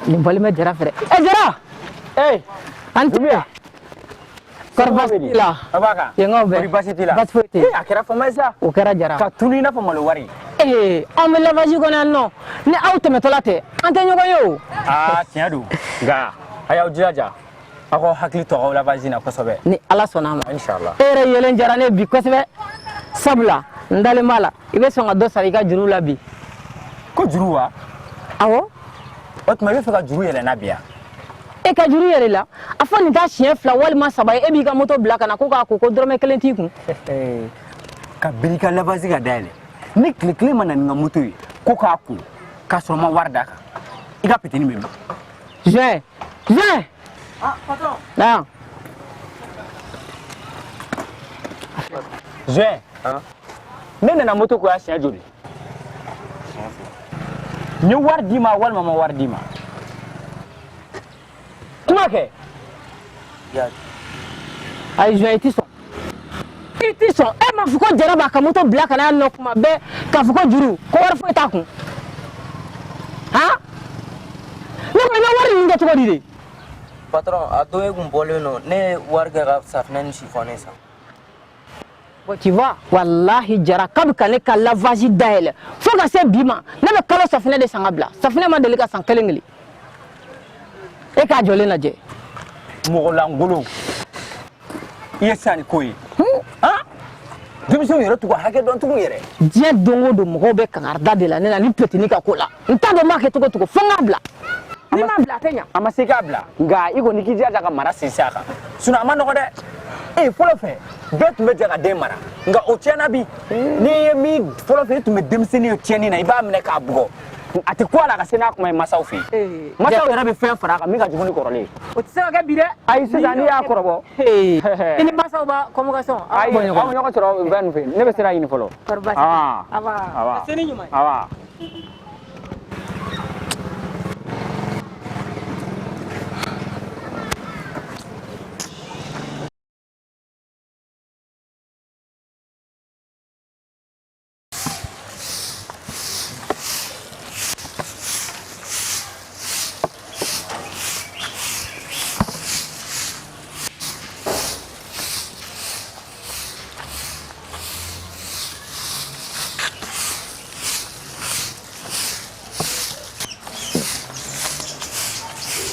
Nin bɔlen bɛ Jara fɛ dɛ. Ɛ Jara! Ee! An tɛ yan. Kɔri baasi t'i la? A b'a kan. Yenkaw bɛɛ. Kɔri baasi t'i la? Baasi foyi tɛ yen. Ee a kɛra fama ye sa. O kɛra Jara. Ka tunu i n'a fɔ malo wari. Ee anw bɛ lavage kɔnɔ yan nɔ ni aw tɛmɛtɔla tɛ an tɛ ɲɔgɔn ye o. Aa tiɲɛ don nka a y'aw jilaja aw k'aw hakili to aw lavage na kosɛbɛ. Ni Ala sɔnna a ma. Inshallah. E yɛrɛ yelen diyara ne bi kosɛbɛ sabula n dalen b'a la i bɛ sɔn ka dɔ sara i ka juru la bi. Ko juru wa? Awɔ. O tuma i bɛ fɛ ka juru yɛlɛ n na bi yan? E ka juru yɛlɛ la a fɔ nin t'a siɲɛ fila walima saba ye e b'i ka moto bila ka na ko k'a ko ko dɔrɔmɛ kelen t'i kun. Ka biri ka lavage ka dayɛlɛ ni tile kelen ma na ni n ka moto ye ko k'a ko k'a sɔrɔ n ma wari d'a kan i ka petini bɛ min? Juin juin. Ah patron. Na. Juin. Ne nana moto ko ya siɲɛ joli? N ye wari d'i ma walima n ma wari d'i ma? Kuma kɛ. Ayi Juin i ti sɔn. I ti sɔn e m'a fɔ ko Jara b'a ka moto bila ka na yan nɔ kuma bɛɛ k'a fɔ ko juru ko wari foyi t'a kun. Han? Ne ko i bɛ wari ninnu kɛ cogo di de? Patron a don e kun bɔlen don ne ye wari kɛ ka safinɛ ni sifɔni san. Bon, tu vois, wallahi Jara kabi ka ne ka lavage dayɛlɛ fo ka se bi ma ne bɛ kalo safinɛ de san ka bila safinɛ ma deli ka san kelen kelen e k'a jɔlen lajɛ. Mɔgɔ lankolon i ye sisan ni ko ye han denmisɛnw yɛrɛ t'u ka hakɛ dɔn tugun yɛrɛ. Diɲɛ don o don mɔgɔw bɛ kangarida de la ne la ni petini ka ko la n t'a dɔn n b'a kɛ cogo cogo fo n k'a bila ni m'a bila a tɛ ɲa. A ma se k'a bila nka i kɔni k'i jilaja ka mara sinsin a kan sinon a ma nɔgɔ dɛ. Ee fɔlɔ fɛ bɛɛ tun bɛ jɛ ka den mara nka o tiɲɛna bi n'i ye min fɔlɔ fɛ i tun bɛ denmisɛnnin ye tiɲɛni na i b'a minɛ k'a bugɔ a tɛ ku a la ka se n'a kuma ye masaw fɛ yen masaw yɛrɛ bɛ fɛn fara a kan min ka jugu ni kɔrɔlen ye. O tɛ se ka kɛ bi dɛ. Ayi sisan n'i y'a kɔrɔbɔ. I ni masaw b'a convocation. Ayi aw bɛ ɲɔgɔn sɔrɔ fɛn ninnu fɛ yen ne bɛ sira ɲini fɔlɔ. Kɔri baasi tɛ. Aba. Aba. Se ni ɲuman ye. Aba.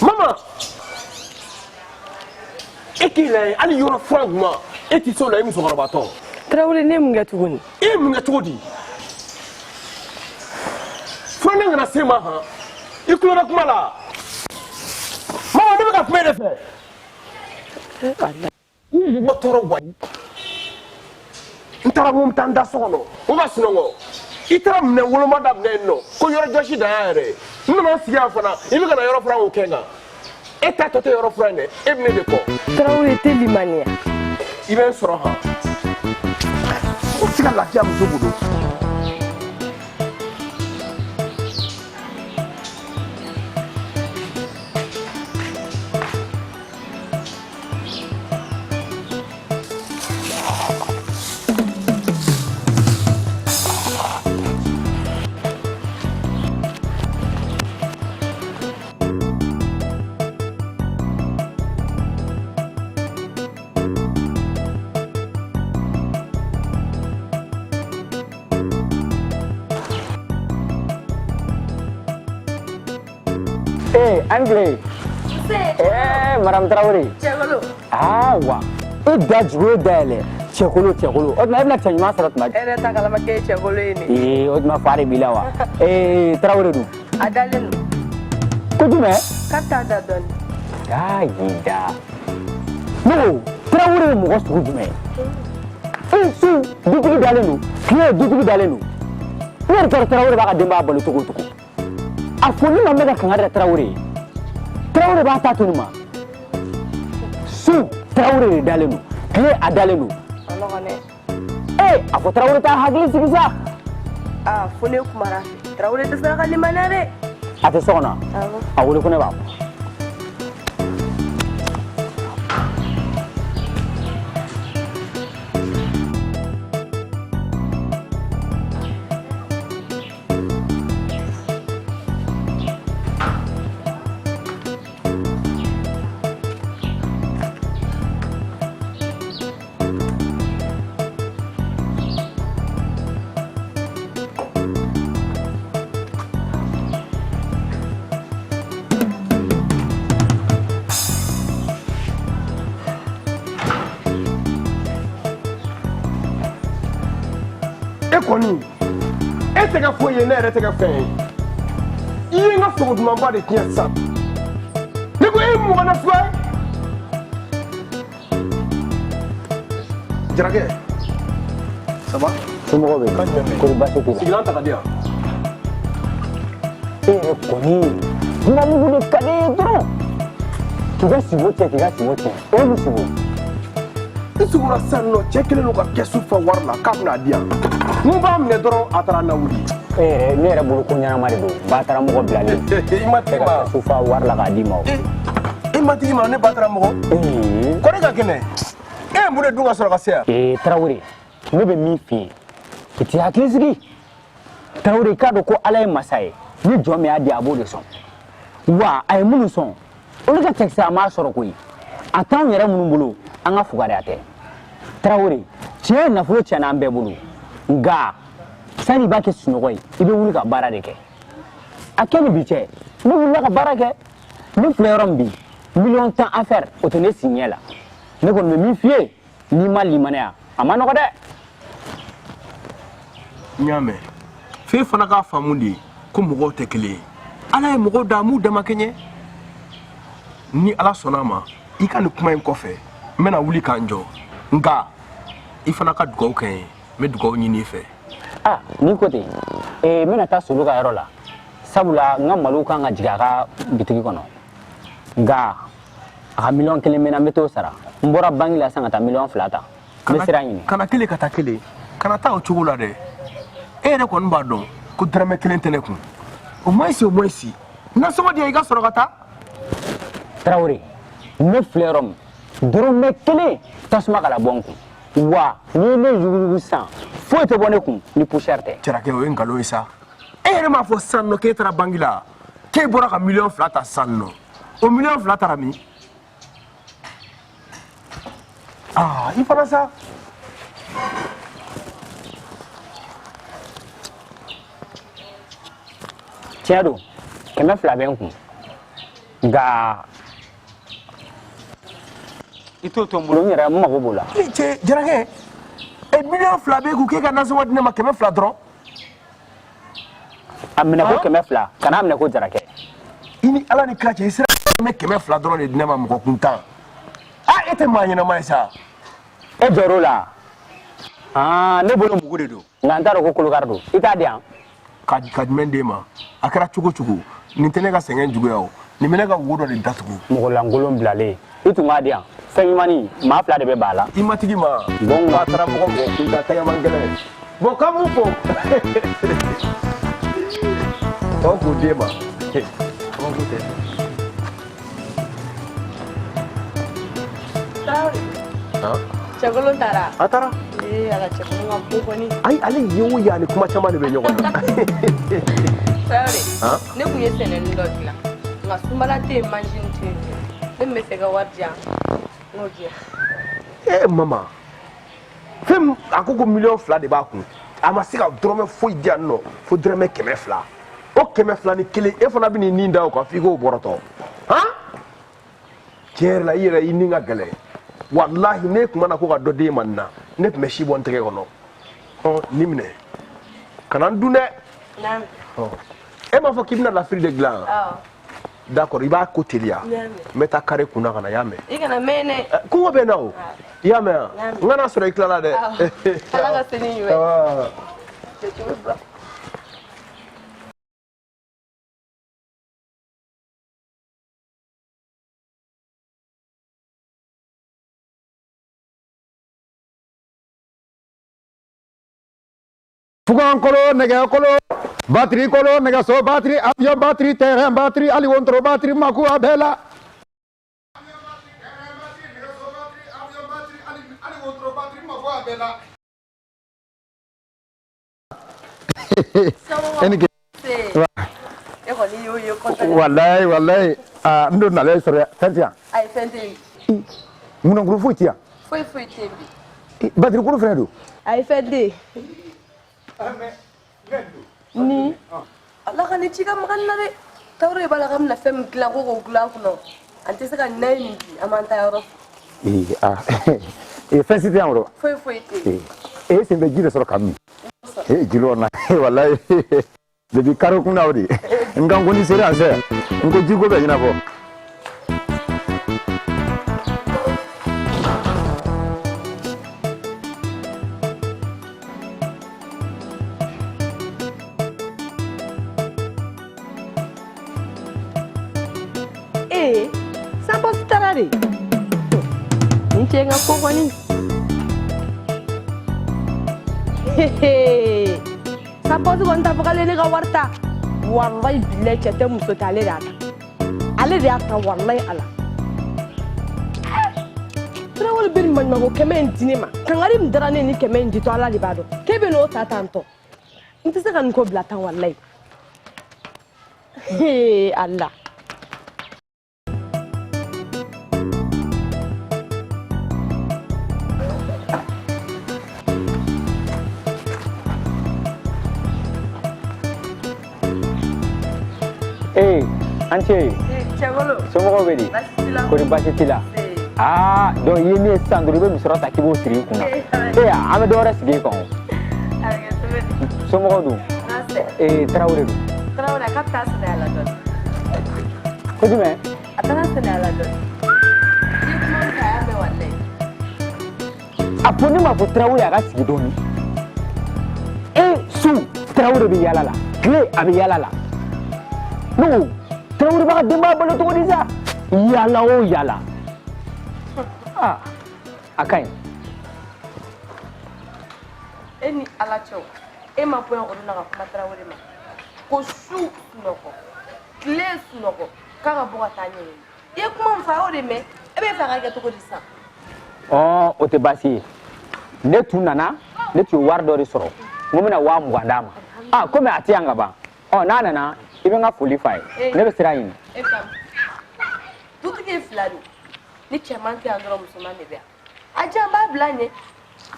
Mama, e k'i lajɛ hali yɔrɔ furan kuma e t'i s'o la e musokɔrɔbatɔ. Tarawele ne ye mun kɛ tuguni? E ye mun kɛ cogo di? Furanɛ kana se ma han i tulo bɛ kuma la. Mama ne bɛ ka kuma e de fɛ. I mɔgɔ tɔɔrɔ wa n taara ko n bɛ taa n da so kɔnɔ o ka sunɔgɔ i taara minɛ woloma daminɛ yen nɔ ko yɔrɔ jɔsi dan y'a yɛrɛ ye n nana n sigi yan fana i bɛ ka na yɔrɔ furan k'o kɛ n kan e ta tɔ tɛ yɔrɔ furan ye dɛ e bɛ ne de kɔ. Tarawele i tɛ limaniya. I bɛ n sɔrɔ han o tɛ se ka lafiya muso bolo. Ee, an tile. Ee, madame Traoré. Cɛkolo. Aa wa. E da jugu e da yɛlɛ. Cɛkolo cɛkolo. O tuma e bɛna cɛ ɲuman sɔrɔ tuma E yɛrɛ t'a kalama k'e ye cɛkolo ye nin. Ee, o tuma fa de b'i la wa. Ee, Traoré dun? A dalen don. Ko jumɛn? K'a bɛ taa da dɔɔnin. Yayida. Ne ko Traoré ye mɔgɔ sugu jumɛn ye? E su dutigi dalen don, tile dutigi dalen don. Ne yɛrɛ t'a dɔn Traoré b'a ka denbaya balo cogo o cogo. A fɔ ne ma n bɛ ka kangari da Traoré ye. Traoré b'a ta to nin ma. Su Traoré de dalen don, tile a dalen don. A nɔgɔn dɛ. Ee, a fɔ Traoré t'a hakili sigi sa. Aa fo ne kumara a fɛ. Traoré tɛ se ka limaniya dɛ. A tɛ so kɔnɔ. Awɔ. A wele ko ne b'a fɔ. E kɔni e tɛ kɛ foyi ye, ne yɛrɛ tɛ kɛ fɛn ye. I ye n ka sogo dumanba de tiɲɛ sisan. Ne ko e ye mɔgɔ nasuguya ye. Jarakɛ, ça va? Somɔgɔw bɛ Kan jumɛn bɛ yen? Kori baasi t'i la? Sigilan ta ka di yan. E yɛrɛ kɔni dunamugu de ka di e ye dɔrɔn. K'i ka sigo cɛ, k'i ka sigo tiɲɛ. O ye mun sigo? N sugora sisan nɔ, cɛ kelen don ka kɛsu fa wari la k'a bɛna di yan. N ko b'a minɛ dɔrɔn, a taara na wuli. E yɛrɛ, ne yɛrɛ bolo ko ɲɛnama de don. Ba taara mɔgɔ bilalen. I ma E tigi ka ma. kɛsu fa wari la k'a d'i ma o. I ma tigi ma, ne ba taara mɔgɔ. Ee. Kɔni ka kɛnɛ. E ye mun de dun ka sɔrɔ ka se yan? Ee, Traoré, ne bɛ min f'i ye, i t'i hakili sigi. Traoré, i k'a dɔn ko Ala ye masa ye. Ni jɔn min y'a di, a b'o de sɔn. Wa a ye minnu sɔn, olu ka cɛkisɛ a m'a sɔrɔ koyi. A t'anw yɛrɛ minnu bolo, an ka fugariya tɛ. Traoré, tiɲɛ ye nafolo tiɲɛna an bɛɛ bolo. Nka sani i b'a kɛ sunɔgɔ ye, i bɛ wuli ka baara de kɛ. A kɛ ni bi cɛ, ne wulila ka baara kɛ. Ne filɛ yɔrɔ min bi, 10 millions affaire, o tɛ ne si ɲɛ la. Ne kɔni bɛ min f'i ye, n'i ma limaniya, a ma nɔgɔ dɛ. N y'a mɛn. F'e fana k'a faamu de ko mɔgɔw tɛ kelen ye. Ala ye mɔgɔw da, a m'u dama kɛɲɛ. Ni Ala sɔnna a ma, i ka nin kuma in kɔfɛ, n bɛna wuli k'an jɔ. Nka i fana ka dugawu kɛ n ye. N bɛ dugawu ɲini i fɛ. Ah, n'i ko ten, ee, n bɛna taa Solo ka yɔrɔ la. Sabula n ka malow kan ka jigin a ka bitigi kɔnɔ. Nka a ka 1 million bɛ n na, n bɛ t'o sara. N bɔra banki la sisan ka taa 2 millions ta. N bɛ sira ɲini. Kana kelen ka taa kelen. Kana taa o cogo la dɛ. E yɛrɛ kɔni b'a dɔn ko dɔrɔmɛ kelen tɛ ne kun. Au moins, au moins, nasɔngɔ di yan i ka sɔrɔ ka taa. Traoré, ne filɛ yɔrɔ min, dɔrɔmɛ kelen tasuma kana bɔ n kun. Wa n'i ye ne yuguyugu sisan, foyi tɛ bɔ ne kun ni poussière tɛ. Jarakɛ, o ye nkalon ye sa. E yɛrɛ m'a fɔ sisan nɔ k'e taara banki la, k'e bɔra ka 2 millions ta sisan nɔ. O 2 millions taara min? Aa, i fana sa. Tiɲɛ don, 200 bɛ n kun. Nka i t'o to n bolo, n yɛrɛ n mago b'o la. I cɛ Jarakɛ, e 2 millions b'e kun k'e ka nasɔngɔ di ne ma 200 dɔrɔn. A minɛ ko 200, kan'a minɛ ko Jarakɛ. I ni Ala ni kira cɛ, i sera bɛ 200 dɔrɔn de di ne ma mɔgɔ kuntan. Aa, e tɛ maa ɲɛnama ye sa. E jɔr'o la? Aa, ne bolo mugu de don, nka n t'a dɔn ko kolokari don. I t'a di yan. Ka jumɛn d'e ma? A kɛra cogo cogo, nin tɛ ne ka sɛgɛn juguya o. Nin bɛ ne ka wo dɔ de datugu. Mɔgɔ lankolon bilalen, i tun k'a di yan. Fɛn ɲumannin, maa fila de bɛ ba la. I matigi ma. Bon. K'a taara mɔgɔ mɔgɔ kuntan tɛgɛman gɛlɛn. Bon, k'an b'u fo. Tɔ k'o d'e ma. Kabako tɛ. Traoré. Han? Cɛkolon taara. A taara. Ee ala, cɛkolon ka bon kɔni. Ayi, ale ye o ye, ani kuma caman de bɛ ɲɔgɔn na. Traoré. Han? Ne kun ye sɛnɛni dɔ dilan. Nka sunbala tɛ yen, mansin tɛ yen. Ne tun bɛ fɛ ka wari di yan. N k'o di yan. Eh mama, fɛn min a ko 2 millions de b'a kun, a ma se ka dɔrɔmɛ foyi di yan nɔ fo dɔrɔmɛ 200. O O 201 e fana bɛ n'i nin da o kan f'i k'o bɔrɔtɔ. Han? Tiɲɛ yɛrɛ la i yɛrɛ i ni ka gɛlɛn. Walahi ne tun mana ko ka dɔ d'e ma nin na, ne tun bɛ si bɔ n tɛgɛ kɔnɔ. Ɔ nin minɛ. Kana n dun dɛ. Naamu. Ɔ e m'a fɔ k'i bɛna lafiri de dilan? Awɔ. D'accord, i b'a ko teliya. N y'a mɛn. N bɛ taa kare kunna ka na, i y'a mɛn? I kana mɛn dɛ. Kɔngɔ bɛ n na o. I y'a mɛn wa? N y'a mɛn. N kana sɔrɔ i tilala dɛ. Awɔ. Ala ka se ni ɲuman ye. Awɔ. Cɛcogo ba. Fugan kolo, nɛgɛ kolo, batiri kolo, nɛgɛso batiri, avion batiri, terrain batiri, hali wotoro batiri, mako a bɛɛ la. E ni ke. E kɔni y'o ye kɔfɛ. Walayi walayi, aa n don nalen sɔrɔ yan, fɛn tɛ yan. Ayi fɛn tɛ yen. Ŋunankuru foyi tɛ yan. Foyi foyi tɛ yen bi. Batiri kolo fɛnɛ don. Ayi fɛn tɛ yen. Ni ala ka ni ci ka magan na dɛ. Tawura b'a la k'a bɛna fɛn min dilan ko k'o dilan kunna. An tɛ se ka na ye nin bi, an b'an ta yɔrɔ. Ee aa ee fɛn si tɛ yan o. Foyi foyi tɛ yen. Ee e sen bɛ ji de sɔrɔ ka min. Ee jeliw na walayi depuis kare kunna o de n kan ko ni sera yan sɛ n ko jiko bɛ ɲɛnabɔ. Ee sanpɔsi taara de. Nin cɛ in ka ko kɔni. Sanpɔsi kɔni t'a fɔ k'ale ne ka wari ta. Walayi bilayi cɛ tɛ muso tɛ ale de y'a ta. Ale de y'a ta walayi ala. Tarawele bɛ nin maɲumanko 100 in di ne ma. Kangari min dara ne ni 100 in ditɔ ala de b'a dɔn. K'e bɛ n'o ta tan tɔ. N tɛ se ka nin ko bila tan walayi. Ala. Ee, an ce. Cɛkolo. Somɔgɔw bɛ di? Baasi t'i la. Kɔri baasi t'i la? Aa, donc i ye min ye sisan dɔrɔn i bɛ musɔrɔ ta k'i b'o siri i kunna. Ee, an bɛ dɔ wɛrɛ sigi i kan o. Somɔgɔw dun? Ee, Tarawele dun? Tarawele a k'a bɛ taa sɛnɛ la dɔɔni. Ko jumɛn? A taara sɛnɛ la dɔɔni. I ye kuma min fɔ a y'a mɛn walayi. A fɔ ne ma ko Tarawele a ka sigi dɔɔni. E su Tarawele bɛ yaala la, tile a bɛ yaala la. Ne ko Tarawele b'a ka denbaya balo cogo di sa? Yaala o yaala. Aa, a ka ɲi. E ni Ala cɛ o, e ma bɔ yan o don na ka kuma Tarawele ma. Ko su sunɔgɔ, tile sunɔgɔ, k'a ka bɔ ka taa ɲɛɲini. I ye kuma min fɔ a y'o de mɛn. E bɛ fɛ a ka kɛ cogo di sisan? Ɔn, o tɛ baasi ye. Ne tun nana, ne tun ye wari dɔ de sɔrɔ. N ko n bɛna 20,000 d'a ma. Aa, komi a tɛ yan ka ban. Ɔ, n'a nana, i bɛ n ka foli f'a ye. Ne bɛ sira ɲini. E ka dutigi ye 2 de ye. Ni cɛman tɛ yan dɔrɔn musoman de bɛ yan. A diyan n b'a bila ɲɛ.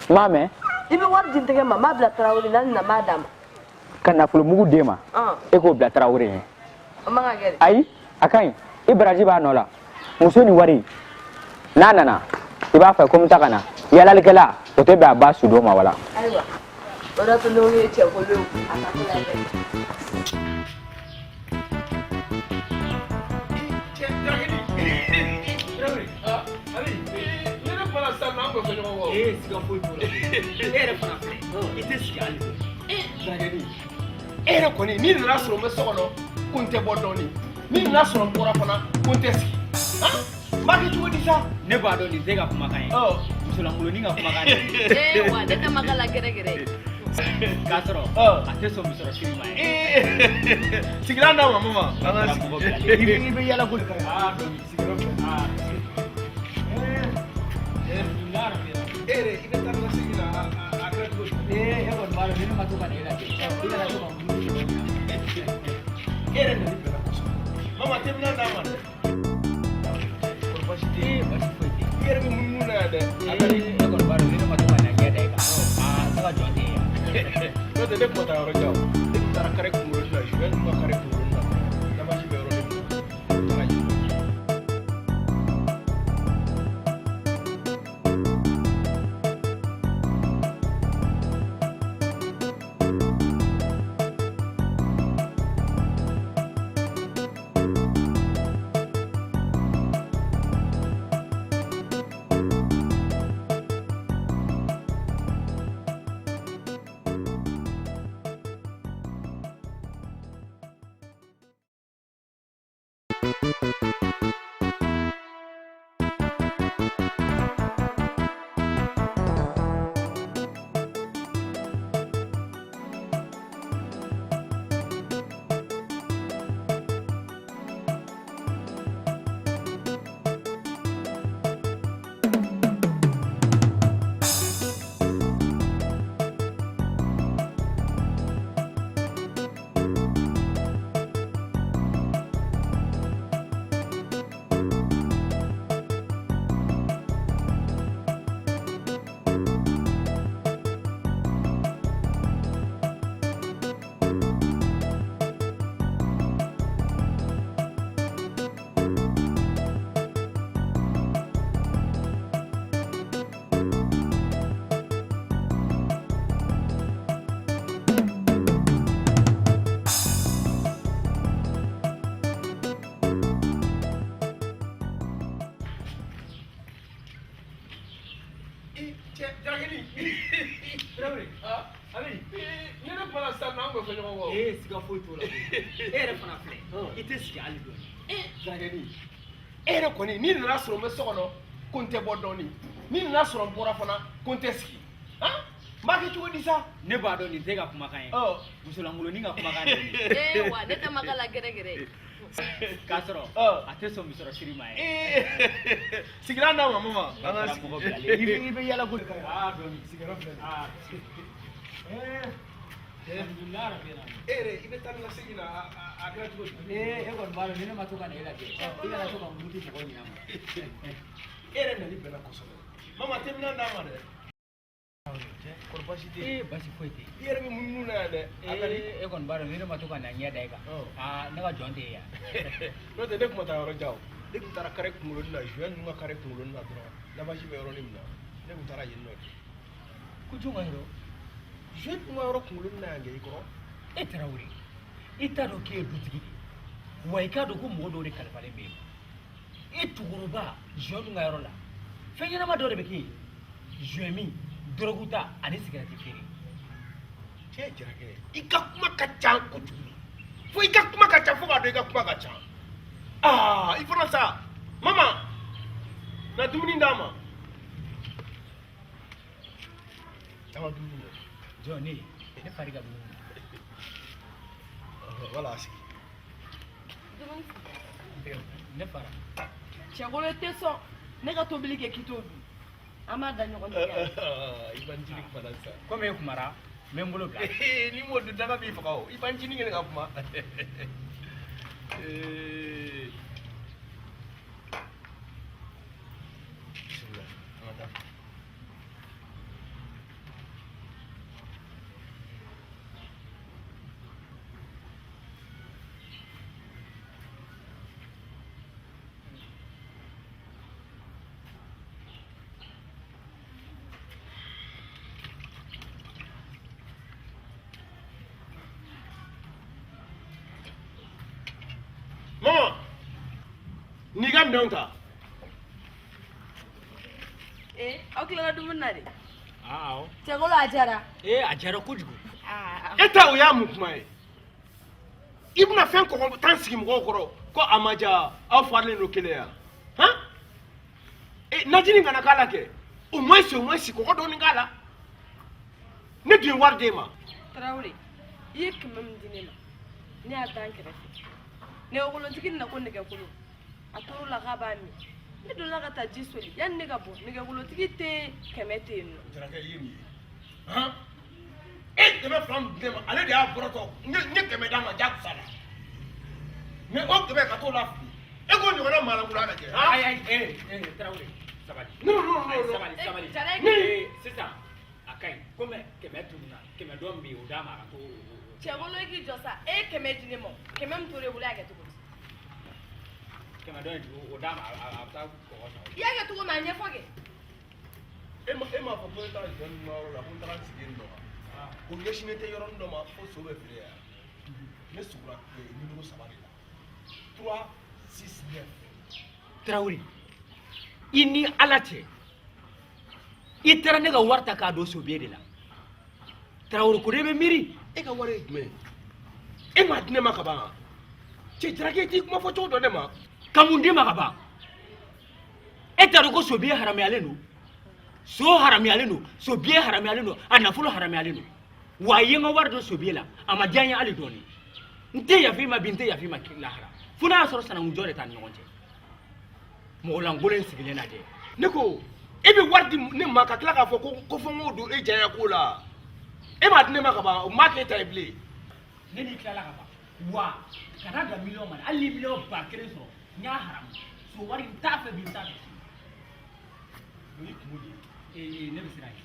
N m'a mɛn. I bɛ wari di n tɛgɛ ma, n b'a bila Tarawele n'a nana n b'a d'a ma. Ka nafolo mugu d'e ma. E k'o bila Tarawele ɲɛ. O man ka kɛ dɛ. Ayi, a ka ɲi. I baraji b'a nɔ la. Muso ni wari, n'a nana, i b'a fɛ ko n bɛ taa ka na. Yaalalikɛla, o tɛ bɛn a ba sudon ma wala. Ayiwa, o de y'a to ne ko ye cɛkolo ye o, a ka ko la dɛ. Ee, siga foyi t'o la. E yɛrɛ fana filɛ, i tɛ sigi hali bi. E yɛrɛ kɔni n'i nana sɔrɔ n bɛ so kɔnɔ ko n tɛ bɔ dɔɔnin, n'i nana sɔrɔ n bɔra fana ko n tɛ sigi. N b'a kɛ cogo di sa? Ne b'a dɔn nin tɛ ka kumakan ye. Musolankoloni ka kumakan de. Ee wa ne ta ma k'a la gɛrɛgɛrɛ ye. K'a sɔrɔ a tɛ sɔn musɔrɔ siri ma ye. Sigilan d'a ma mama. An ka sigi. I bɛ yala ko de ka ɲi. Aa dɔn sigiyɔrɔ filɛ. Aa. E yɛrɛ i bɛ taa ni ka segin na a kɛra cogo di? Ee, e kɔni b'a dɔn ni ne ma to ka na e lajɛ. I kana to ka wuli. E yɛrɛ nali bɛnna kosɛbɛ. Mama teminan d'a ma dɛ. Kɔri baasi tɛ yen. Ee, baasi foyi tɛ yen. I yɛrɛ bɛ munumunu na yan dɛ. Ee, e kɔni b'a dɔn ni ne ma to ka na ɲɛ da e kan. Aa, ne ka jɔn tɛ ye yan. N'o tɛ ne tun ma taa yɔrɔ jan o. Ne tun taara kare kunkolo la su. Joël ninnu ka kare kunkolo na lavage bɛ yɔrɔ min na, n taara yen. Ee, siga foyi t'o la. E yɛrɛ fana filɛ, i tɛ sigi hali dɔɔni. Jarakɛni, e yɛrɛ kɔni, n'i nana sɔrɔ n bɛ so kɔnɔ ko n tɛ bɔ dɔɔni, n'i nana sɔrɔ n bɔra fana ko n tɛ sigi, han, n b'a kɛ cogo di sa? Ne b'a dɔn nin tɛ ka kumakan ye. Musolankolonin ka kumakan de ye nin ye. Ee wa ne tɛ maka la gɛrɛgɛrɛ. K'a sɔrɔ a tɛ sɔn musɔrɔ siri ma ye. Sigilan d'a ma mama, an ka sigi. Mɔgɔ bilalen i bɛ yala kojugu. Aa dɔɔni. Sigiyɔrɔ filɛ nin ye. Aa. Alhamdulilayi rabi alamin. E yɛrɛ, i bɛ taa ni ka segin na, a kɛra cogo di? Ee, e kɔni b'a dɔn ni ne ma to ka na e lajɛ, i kana to ka muruti mɔgɔw ɲina ma. E yɛrɛ nali bɛnna kosɛbɛ. Mama, tɛ minɛn d'a ma dɛ. Kɔri baasi tɛ yen? Ee, baasi foyi tɛ yen. I yɛrɛ bɛ munumunu na yan dɛ. A ka di. Ee, e kɔni b'a dɔn ni ne ma to ka na ɲɛ da e kan, aa, ne ka jɔn tɛ ye yan. N'o tɛ, ne tun ma taa yɔrɔ jan o. Ne tun taara kare kunkoloni na, Joël ninnu ka kare kunkoloni na dɔrɔn, lavage bɛ yɔrɔnin min na, ne tun taara yen nɔ de. Ko jɔn ka yɔrɔ? Joël ninnu ka yɔrɔ kunkoloni na yan kɛ i kɔrɔ. E Tarawele, i t'a dɔn k'e ye dutigi de ye wa? I k'a dɔn ko mɔgɔ dɔw de kalifalen bɛ e ma. E cɛkɔrɔba Joël ninnu ka yɔrɔ la, fɛn ɲɛnama dɔ de bɛ kɛ yen: joint min, dɔrɔgu ta ani sigɛrɛti feere. Cɛ Jarakɛ, i ka kuma ka ca kojugu, fo i ka kuma ka ca fo k'a dɔn i ka kuma ka ca. Aa, i fana sa. Mama, na dumuni d'a ma. An ka dumuni kɛ. Jɔn, ne fari ka dumuni. Voilà, sigi. Ne fara. Cɛkolo tɛ sɔn ne ka tobili kɛ k'i t'o dun. An b'a da ɲɔgɔn tigɛ. I b'an cinin kuma na sisan. Komi e kumara, n bɛ n bolo bila. N'i m'o dun, daga b'i faga o. I b'an cinin kɛlen ka kuma. Bisimila, an ka taa. Mama, n'i ka minɛnw ta. Ee, aw tilala dumuni na de? Awɔ. Cɛkolo, a diyara. Ee, a diyara kojugu. E ta, o y'a mun kuma ye? I bɛna fɛn kɔgɔ tan sigi mɔgɔw kɔrɔ ko a ma diya, aw farilen don kelen yan. Han? E, najini kana k'a la kɛ. Au moins kɔgɔ dɔɔni k'a la. Ne dun ye wari d'e ma. Tarawele, i ye 100 min di ne ma, ne y'a da n kɛrɛfɛ. Nɛgɛkolotigi nana ko nɛgɛkolo, a tor'o la k'a b'a min. Ne donna ka taa ji soli, yanni ne ka bɔ, nɛgɛkolotigi tɛ, 100 tɛ yen nɔ. Jarakɛ, i ye nin ye. Han? E 200 min di ne ma, ale de y'a bɔrɔtɔ. N ye 100 d'a ma jagosa la. Mais o 100 ka t'o lafili. E k'o ɲɔgɔnna maalankolon lajɛ. Han? Ayi ayi, ee ee, Tarawele, sabali. Non, non, non, non. Sabali, sabali. Jara. Ee, sisan a ka ɲi komi 100 tununna 100 dɔ min bɛ yen o d'a ma a ka to. Cɛkolo i k'i jɔ sa e ye 100 di ne ma 100 min tora e bolo e y'a kɛ cogo di. 100 dɔ in o d'a ma a bɛ taa kɔgɔ san. I y'a kɛ cogo min a ɲɛfɔ kɛ. E m'a fɔ ko ne taara jɔn ninnu ka yɔrɔ la ko n taara n sigi yen nɔ ko ɲɛsinnen tɛ yɔrɔnin dɔ ma ko so bɛ feere yan ne sugura numéro 3 de la 3 6 9. Tarawele i ni Ala cɛ i taara ne ka wari ta k'a don sobiye de la Tarawele ko ne bɛ miiri. E ka wari ye jumɛn ye e m'a di ne ma ka ban cɛ Jalaki i t'i kuma fɔ cogo dɔn ne ma. Ka mun d'i ma ka ban e t'a dɔn ko sobiye haramuyalen don so haramuyalen don sobiye haramuyalen don a nafolo haramuyalen don wa i ye n ka wari don sobiye la a ma diya n ye hali dɔɔni n tɛ yafa i ma bi n tɛ yafa i ma lahara fo n'a y'a sɔrɔ sanankun de t'an ni ɲɔgɔn cɛ mɔgɔ lankolon sigilen lajɛ. Ne ko e bɛ wari di ne ma ka tila k'a fɔ ko fo n k'o don e janya ko la e m'a di ne ma ka ban o m'a k'e ta ye bilen. Ne n'i tilala ka ban wa kana dan miliyɔn ma dɛ hali ni miliyɔn 1000 sɔrɔ n y'a haramu so wari n t'a fɛ bi n t'a fɛ sini. O y'i kungo de ye ne bɛ siran yen.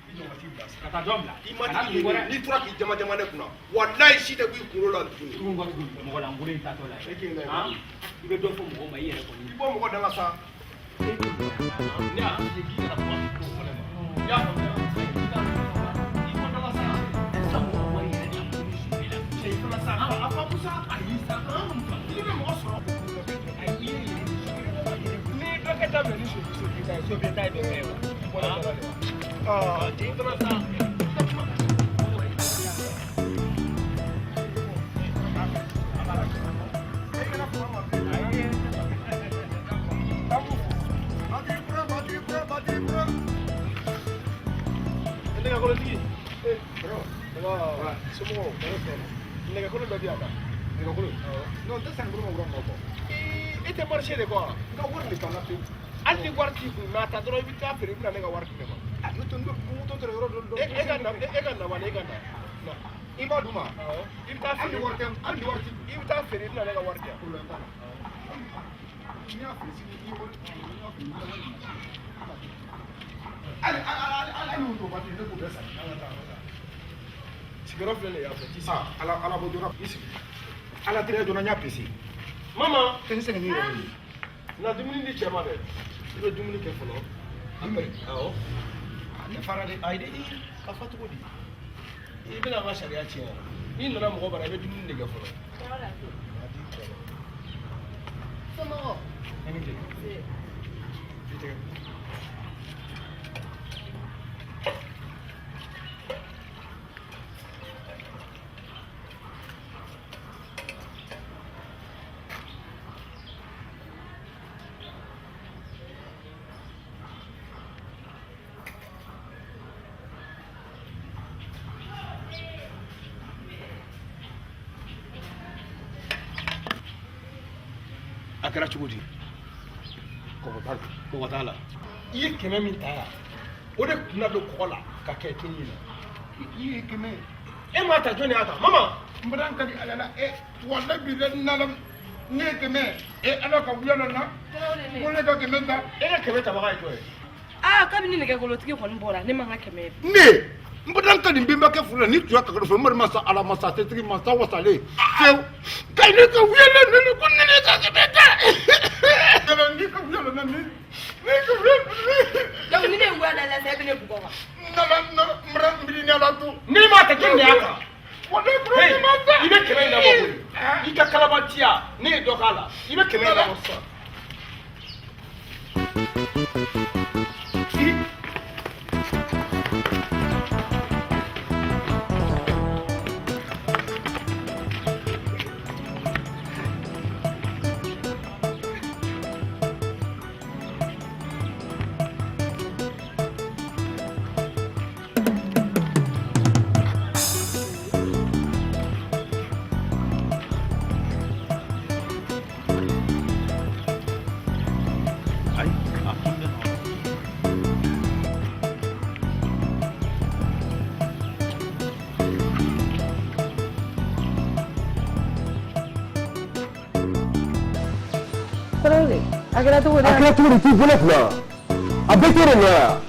I jɔ ka t'i bila ka taa jɔn bila. I ma tigi ɲini n'i tora k'i jama jama ne kunna walayi si tɛ bɔ i kunkolo la tuguni. Tugun kɔ tuguni mɔgɔ lankolon in taatɔ la E k'i la ye i bɛ dɔ fɔ mɔgɔw ma i yɛrɛ kɔni. I bɔ mɔgɔ da la sa. Ne y'a f'i ye k'i kana kuma o fɔ ne ma. I y'a faamuya i bɔ da la sa. Cɛ i fana sa a faamu sa ayi sa i bɛ mɔgɔ sɔrɔ. Ni dɔ kɛ daminɛ ni sobi ta ye sobi ta ye dɔ kɛ ye wa. I bɔra da la de wa. Aa cɛ i fana sa. Nɛgɛkolotigi. Somɔgɔw nɛgɛkolo dɔ di yan kan. Nɛgɛkolo? Non, n tɛ san kolo ma wura nɔ kɔ. E tɛ marché de kɔ wa? N ka wari de t'an na pewu. Hali ni wari t'i kun n'a ta dɔrɔn i bɛ taa feere i bɛ na ne ka wari di ne ma. Ne tɛ n bɛ moto tɛrɛ yɔrɔ dɔ. E ka na e ka na wale e ka na. I b'a d'u ma? Awɔ. I bɛ taa feere. Hali ni wari tɛ hali ni wari t'i kun. I bɛ taa feere i bɛ na ne ka wari di yan. Problème t'a la. N'i y'a feere sini i wari n'i y'a feere i bɛ wari di. Hali hali hali n'o waati ne k'o bɛɛ san. Sigiyɔrɔ filɛ nin ye yan fɛ t'i sigi. Ala ala bɔ joona i sigi. Ala teriya joona n y'a pese. Mama. Tɛ n sɛgɛn n'i yɛrɛ ye. Na dumuni di cɛ ma dɛ. I bɛ dumuni kɛ fɔlɔ. Dumuni? Awɔ. Ne fara dɛ. Ayi dɛ ka fa cogo di? I bɛna an ka sariya tiɲɛ wa? N'i nana mɔgɔ bara i bɛ dumuni de kɛ fɔlɔ. Somɔgɔw. I ni tile. I tɛgɛ. A kɛra cogo di? Kɔgɔ t'a la. Kɔgɔ t'a la. I ye 100 min ta yan o de kun na don kɔgɔ la ka kɛ tulu in na. I ye 100. E m'a ta jɔn de y'a ta mama? N bɛna n ka di Ala la e walayi bi la nala ne ye 100 e Ala ka wuya la na ko ne ka 100 ta. E ka 100 tabaga ye jɔn ye? Aa kabini nɛgɛkolotigi kɔni bɔra ne ma n ka 100 ye. Ne n bɛna n ka nin bɛnbakɛ furu la ni tun y'a ka fɔ n masa Ala masa setigi masa wasalen fewu ka ne ka wuya la ne ko ne ka 100 ta. Ne ka wuya la na ne ka wuya. Donc ni ne ye wuya da la sa e bɛ ne bugɔ wa? Nala na n bɛna n biri ni Ala to. Ne m'a ta jɔn de y'a ta? Walayi ne m'a ta. I bɛ 100 in labɔ koyi. I ka kalabantiya ne ye dɔ k'a la i bɛ 100 in labɔ sisan. A kɛra cogo di? A kɛra cogo di k'i bolo kunna? A bɛɛ t'e de nɔ ye wa?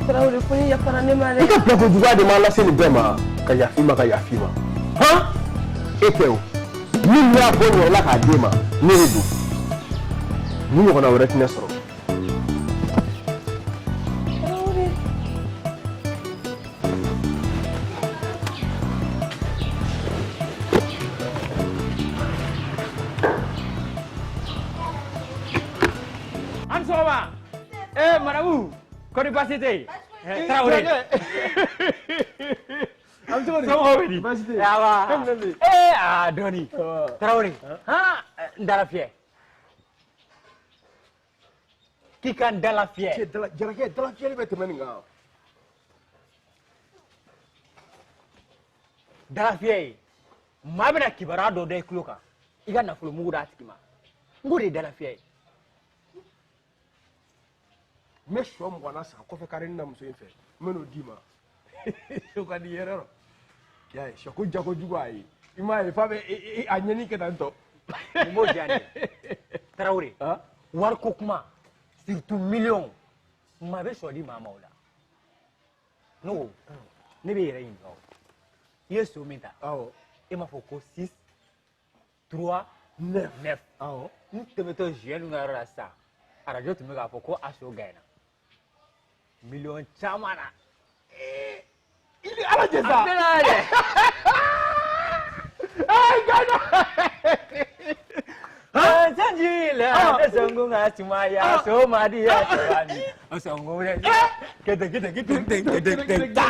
Tarawele, fo ni yafara ne ma dɛ. I ka bilakojuguya de m'an lase nin bɛɛ ma. Ka yafa i ma, ka yafa i ma. Han, e tɛ o min y'a bɔ n yɛrɛ la k'a d'e ma, ne de don. Ni ɲɔgɔnna wɛrɛ tɛ ne sɔrɔ. Tarawele. An sɔgɔma. Eh, madamu, kɔni baasi tɛ yen? Tarawele. An bɛ cogo di? Somɔgɔw bɛ di? Baasi tɛ yen. Awa. E minɛ bɛ yen. Eh, aa dɔɔni. Tarawele. Han, n dala fiyɛ. K'i ka n dala fiyɛ. Cɛ dala jarakɛ dala fiyɛli bɛ tɛmɛ nin kan. Dala fiyɛ ye. Maa bɛna kibaruya dɔ da i tulo kan. I ka nafolo mugu d'a tigi ma. N k'o de ye dala fiyɛ ye. N bɛ sɔ 20 na san kɔfɛ kari na muso in fɛ, n bɛ n'o d'i ma. O ka di i yɛrɛ rɔ. I y'a ye sɔ ko jago jugu a ye. I m'a ye f'a bɛ a ɲɛni kɛ tan tɔ. Mun b'o diya ne ye? Tarawele. Wariko kuma, surtout miliyɔn, maa bɛ sɔ di maa ma o la. Ne ko, ne bɛ yɛrɛ ɲininka o. I ye so min ta. Awɔ. E m'a fɔ ko 6 3 9 9. Awɔ. N tɛmɛtɔ Ziyɛni ka yɔrɔ la sisan, arajo tun bɛ k'a fɔ ko a so ganyana. Miliyɔn caman na. I ni Ala cɛ sa. A bɛna dɛ. Ee gana. Sanji la, ne sɔngun ka sumaya, so ma di ya sɔrɔ o sɔngun dɛ. Kete kete kete kete kete kete ta.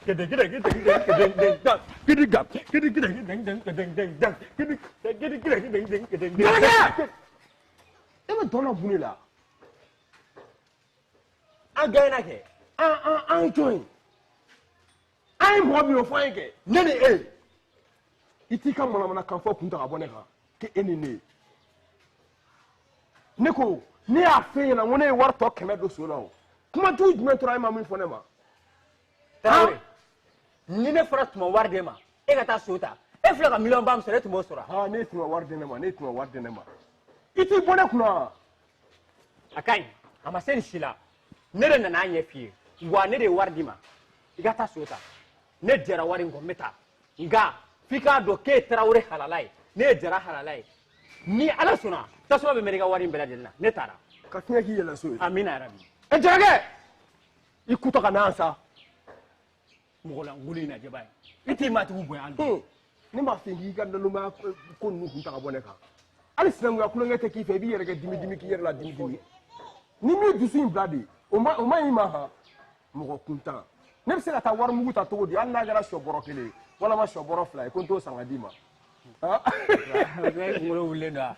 Kete kete kete kete kete kete ta. Kete gap, kete kete kete kete kete ta. Kete kete kete kete kete kete. Jarakɛ! E bɛ dɔn na mun de la? An ganyana kɛ. An ye jɔn ye? An ye mɔgɔ min ye o fɔ an ye kɛ. Ne ni e. I t'i ka manamanakan fɔ kun ta ka bɔ ne kan k'e ni ne ye. Ne ko ne y'a f'e ɲɛna n ko ne ye wari tɔ 100 don so la o. Kuma jugu jumɛn tora e ma min fɔ ne ma? Tarawele, ni ne fɔra tun ma wari d'e ma, e ka taa so ta. E filɛ ka miliyɔn ba min sɔrɔ, e tun b'o sɔrɔ. Aa, ne tun ma wari di ne ma, ne tun ma wari di ne ma. I t'i bɔ ne kunna. A ka ɲi, a ma se nin si la. Ne de nana a ɲɛ f'i ye, wa ne de ye wari d'i ma. I ka taa so ta. Ne jɛra wari in kɔ, n bɛ taa. Nka f'i k'a dɔn k'e ye Tarawele halala ye, ne ye Jara halala ye. Ni Ala sɔnna, tasuma bɛ mɛnɛ i ka wari in bɛɛ lajɛlen na. Ne taara. Ka fiɲɛ k'i yɛlɛ so ye. Amina yarabi. E Jarakɛ! I kutɔ ka na yan sa. Mɔgɔlankolon in lajɛ ba ye. I t'i maatigiw bonya hali bi. Ne m'a f'i ye k'i ka nalonmaya ko ninnu kun ta ka bɔ ne kan. Hali sinankunya kulonkɛ tɛ k'i fɛ, i b'i yɛrɛ kɛ dimi dimi k'i yɛrɛ la dimi dimi. Ni min dusu in bila de, o ma ɲi ma han. Mɔgɔ kuntan. Ne bɛ se ka taa wari mugu ta cogo di hali n'a kɛra sɔ bɔrɔ 1 ye walima sɔ bɔrɔ 2 ye ko n t'o san ka d'i ma. E kunkolo wulilen don wa?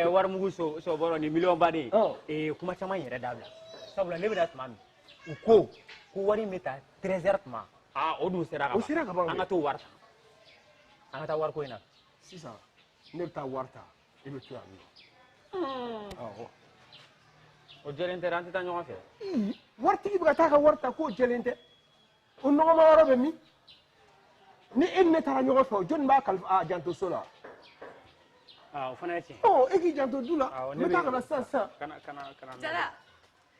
Wari mugu sɔ bɔrɔ ni miliyɔn ba de ye. Kuma caman yɛrɛ dabila. Sabula ne bɛna tuma min, u ko ko wari in bɛ ta 13 heures tuma. Aa, o dun sera ka ban. O sera ka ban. An ka t'o wari ta. An ka taa wariko in na. Sisan ne bɛ taa wari ta, e bɛ to yan nɔ. Awɔ. O jɛlen tɛ dɛ, an tɛ taa ɲɔgɔn fɛ. Waritigi bɛ ka taa ka wari ta k'o jɛlen tɛ. O nɔgɔma yɔrɔ bɛ min? Ni e ni ne taara ɲɔgɔn fɛ, jɔnni b'a kalifa a janto so la? Aa, o fana ye tiɲɛ. Ɔ, e k'i janto du la. Awɔ, N bɛ taa ka na sisan sisan. Kana kana kana. Jara,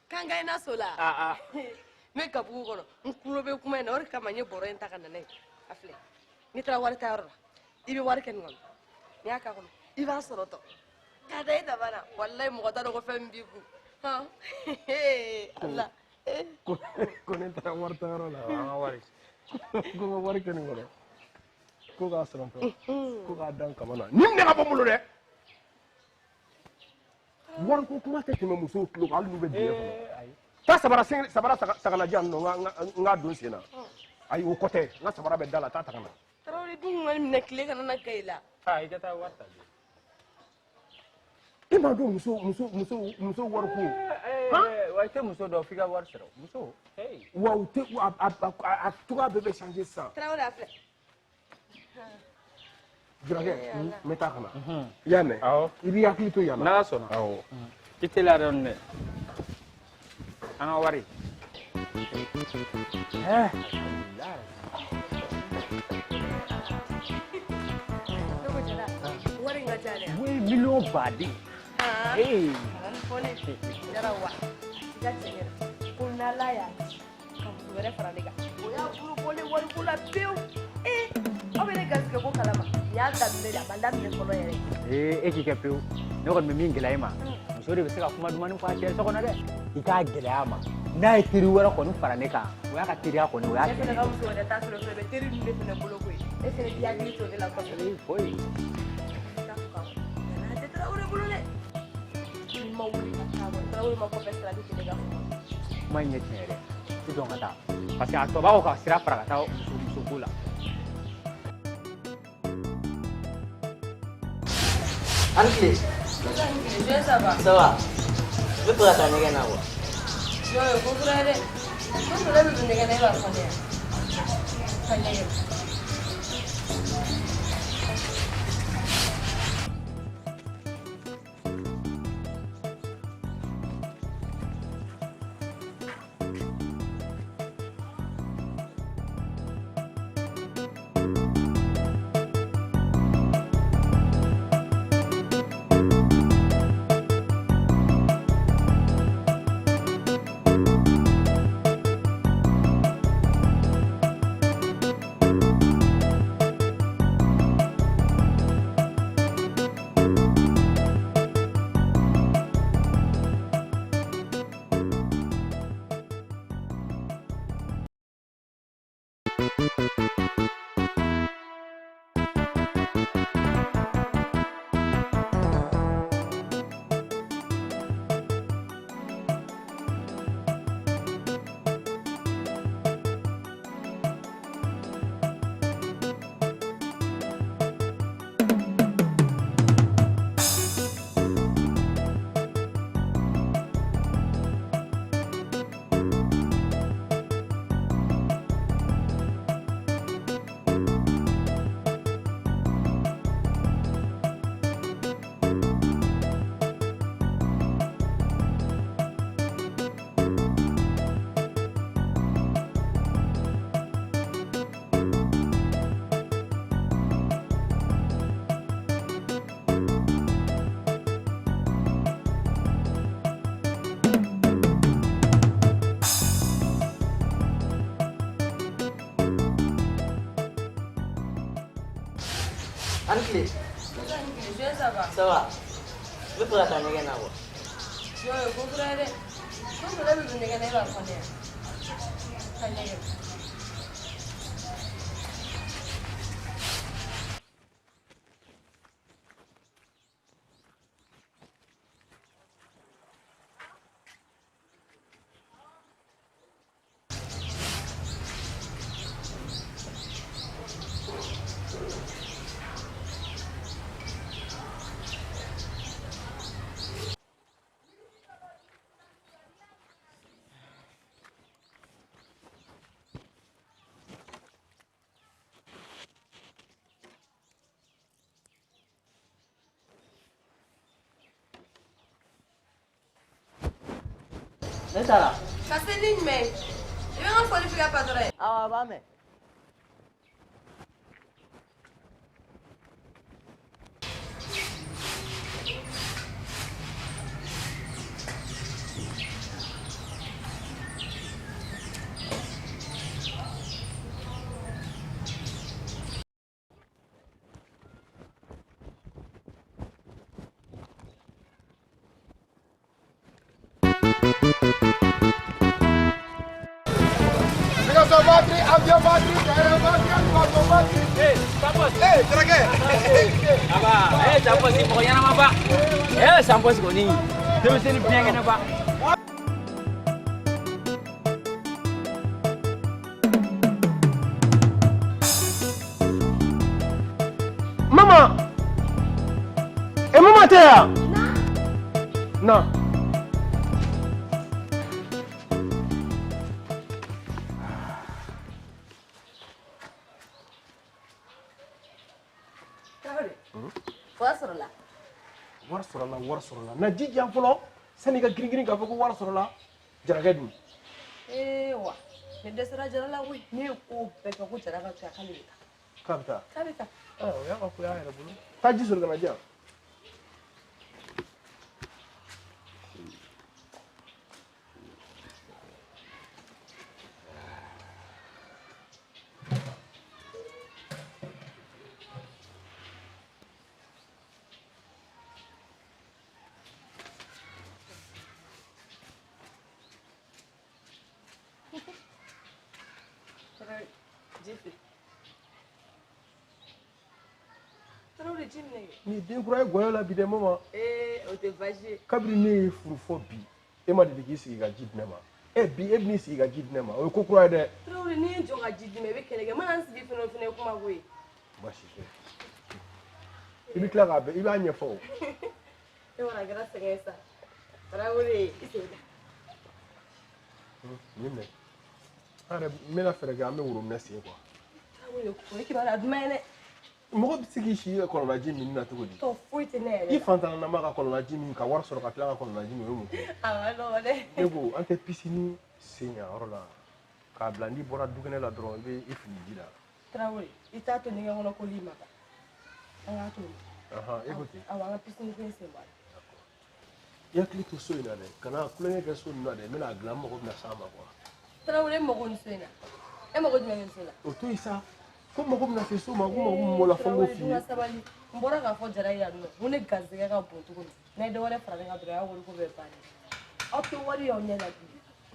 k'an ka ɲɛna so la. Aa aa. N bɛ gabugu kɔnɔ, n tulo bɛ kuma in na, o de kama n ye bɔrɔ in ta ka na n'a ye. A filɛ, n'i taara wari ta yɔrɔ la, i bɛ wari kɛ nin kɔnɔ. N'i y'a k'a kɔnɔ, i b'a sɔrɔ tɔ. K'a da i daba la, walayi mɔgɔ t'a dɔn ko fɛn min b'i kun. Han, Ala. Ko ne taara wari ta yɔrɔ la. An ka wari. Ko n ka wari kɛ nin kɔnɔ. Ko k'a sɔrɔ tɔ. Ko k'a da n kama na. Nin minɛ ka bɔ n bolo dɛ. Wariko kuma tɛ tɛmɛ musow tulo kan hali n'u bɛ dingɛ kɔnɔ. Taa sabara sen sabara sagalajan nɔ n k'a don sen na. Ayi o kɔ tɛ, n ka sabara bɛ da la, taa ta ka na. Tarawele dun kun ka nin minɛ tile kana na ga i la. Aa, i ka taa wari ta. E m'a dɔn muso muso muso muso wariko. Wa i tɛ muso dɔn f'i ka wari sɔrɔ. Muso. Wa u tɛ a cogoya bɛɛ bɛ changer sisan. Tarawele a filɛ. Jurakɛ, n bɛ taa ka na. I y'a mɛn? Awɔ. I b'i hakili to yan na. N'Ala sɔnna. Awɔ. I teliya dɔɔni dɛ. An ka wari. Ne ko Jara, wari in ka ca dɛ. Oui, miliyɔn baden. Han. Ee. Kana nin fɔ ne ye. Jara wa, i ka cɛ ɲɛna ko n'Ala y'a ci, wɛrɛ fara ne kan. O y'a bolo bɔlen wariko la pewu. Ee aw bɛ ne garisɛgɛ ko kalama. Nin y'a daminɛ de, a ma daminɛ fɔlɔ yɛrɛ. Ee e k'i kɛ pewu. Ne kɔni bɛ min gɛlɛya i ma, muso de bɛ se ka kuma dumanni fɔ a cɛ so kɔnɔ dɛ. I k'a gɛlɛya a ma. N'a ye teri wɛrɛ kɔni fara ne kan, o y'a ka teriya kɔni, o y'a Ne fana ka muso wɛrɛ t'a sɔrɔ fɛnɛ bɛ teri ninnu de fana bolo koyi. E fana k'i hakili to ne la kosɛbɛ. Ee foyi. A tɛ Tarawele bolo dɛ. Ni ma wuli ka taa kɔni, Tarawele ma kɔfɛ sira bɛ kɛ ne ka fɔ. Kuma in ye tiɲɛ ye dɛ. I jɔ n ka taa. Parce que a tɔ b'a kɔ ka sira fara ka taa muso ko la. Ani tile. Ça va. Ça va. N bɛ fɛ ka taa ɲɛgɛn na quoi. Jɔn ye ko kura ye dɛ. Ko ne bɛ don ɲɛgɛn na e b'a fɔ ne ye. Ka ɲɛgɛn. Ani tile. Ça va. Ça va. N bɛ fɛ ka taa ɲɛgɛn na quoi. Jɔn ye ko kura ye dɛ. Ko ne bɛ don ɲɛgɛn na e b'a fɔ ne ye. Ka ɲɛgɛn. Ne taara. Ka se ni jumɛn ye? I bɛ n ka foli f'i ka patɔrɔn ye. Awɔ a b'a mɛn. Avion batterie, terrain batterie, bateau batterie. Eh, Sampos. Eh, Jarakɛ. Aba, eh Sampos mɔgɔ ɲɛnama ba. Eh Sampos kɔni, denmisɛnnin biɲɛ kɛnɛ ba. Mama! E mama tɛ yan? Na. Wari sɔrɔla. Wari sɔrɔla, wari sɔrɔla. Na ji diyan fɔlɔ sani i ka girin girin k'a fɔ ko wari sɔrɔla. Jarakɛ dun? Ee wa, ne dɛsɛra Jara la koyi. Ne ye ko bɛɛ kɛ ko Jara ka to yan k'ale bɛ taa. K'a bɛ taa? K'a bɛ taa. O y'a ka ko y'a yɛrɛ bolo. Taa ji sɔrɔ ka na di yan. Ji filɛ. Tarawele, ji minɛ kɛ. Nin den kura ye gɔyɔ la bi dɛ, mama. Ee, o tɛ baasi ye. Kabini ne ye furu fɔ bi, e ma deli k'i sigi ka ji di ne ma. E bi, e bɛn'i sigi ka ji di ne ma, o ye ko kura ye dɛ. Tarawele, n'i ye n jɔ ka ji di ma, i bɛ kɛlɛ kɛ. N mana n sigi fɛnɛ, o fɛnɛ ye kuma ko ye. Baasi tɛ. I bɛ tila k'a bɛɛ, i b'a ɲɛfɔ o. E kɔni, a kɛra sɛgɛn ye sa. Tarawele, i sen da. Nin minɛ. An yɛrɛ, n bɛna fɛɛrɛ kɛ, an bɛ woro minɛ sen quoi. Tarawele, o ye kibaruya duman ye dɛ. Mɔgɔ bɛ se k'i si kɔlɔnlaji min na cogo di? Tɔ foyi tɛ ne yɛrɛ I la. fantanama ka kɔlɔnlaji min ka wari sɔrɔ ka tila ka kɔlɔnlaji min, o ye mun ko ye? A ma nɔgɔn dɛ. Ne ko an tɛ piscine sen yan yɔrɔ la k'a bila, n'i bɔra dukɛnɛ la dɔrɔn, i bɛ i fili ji la. Tarawele, i t'a to ɲɛgɛn kɔnɔ koli ma ban. An k'a to yen. Ahan, e ko ten. Awɔ, an ka piscine ko in sen bɔ a la. I hakili to so in na dɛ, kana tulonkɛ kɛ so ninnu na dɛ. N bɛna a dilan, n mago bɛna s'a ma quoi. Tarawele, e mago nin so in na. E mago jumɛn bɛ nin so la? O to yen sa, ko mago bɛna se so ma, ko mago min b'o la, fo n k'o f'i Tarawele, ye. dun ka sabali. N bɔra k'a fɔ Jara ye yan nɔ, n ko ne garisɛgɛ ka bon cogo min. N'a ye dɔ wɛrɛ fara ne kan dɔrɔn, a y'a wari ko bɛɛ bannen. Aw tɛ wari y'aw ɲɛ la bi.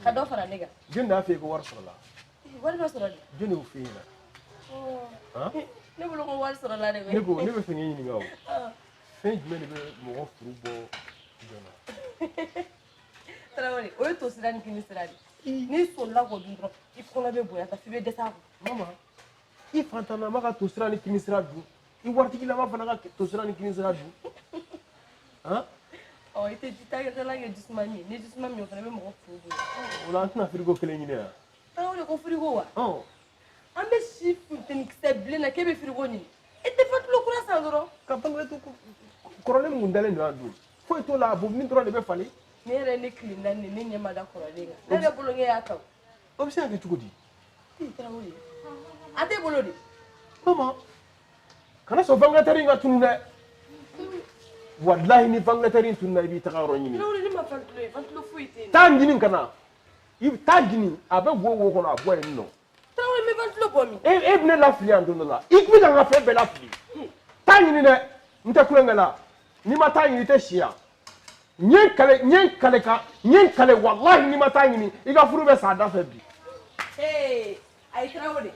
Ka dɔ fara ne kan. Jɔn de y'a f'i ye ko wari sɔrɔla? Ee, wari bɛ sɔrɔ de. Jɔn de y'o f'i ɲɛna? Han? Ne bolo ko wari sɔrɔla de koyi. Ne ko ne bɛ fɛ k'i ɲininka o. Fɛn jumɛn de bɛ mɔgɔ furu bɔ joona? Tarawele, o ye to sira ni kini sira de. N'i solila k'o dun dɔrɔn, i kɔnɔ bɛ bonya ka f'i bɛ dɛsɛ a kɔ. Mama, i fantanama ka to sira ni kini sira dun, i waritigilama fana ka to sira ni kini sira dun. Han? Ɔ, i tɛ ji ta kɛla kɛ jisuma min ye. Ni jisuma min, o fana bɛ mɔgɔ furu bonya. O la an tɛna frigo kelen ɲini yan? Tarawele, ko frigo wa? Ɔn. An bɛ si funteni kisɛ bilen na, k'e bɛ frigo ɲini. E tɛ ventilo kura san dɔrɔn. Ka ventilo kɔrɔlen mun dalen don yan dun? Foyi t'o la, a bobini dɔrɔn de bɛ falen. Ne yɛrɛ, ne tile 4, ne ɲɛ ma da kɔrɔlen kan. Ne yɛrɛ bolo, ne y'a ta o. O bɛ se ka kɛ cogo di? Ee, Tarawele, a t'e bolo de. Mama, kana sɔn ventilateur in ka tunun dɛ. Walahi, ni ventilateur in tununna, i b'i taga yɔrɔ ɲini. Tarawele, ne ma ventilo ye, ventilo foyi tɛ yen. Taa ɲini ka na. I bɛ taa ɲini, a bɛ wo wo kɔnɔ, a bɔ yen nɔ. Tarawele, n bɛ ventilo bɔ min? E bɛ ne lafili yan don dɔ la. I bɛ ka n ka fɛn bɛɛ lafili. Taa ɲini dɛ, n tɛ kulonkɛ la. N'i ma taa ɲini, i tɛ si yan. N ye n kale, n ye n kale ka, n ye n kale, walahi, n'i ma taa ɲini, i ka furu bɛ sa a da fɛ bi. Ee, ayi Tarawele,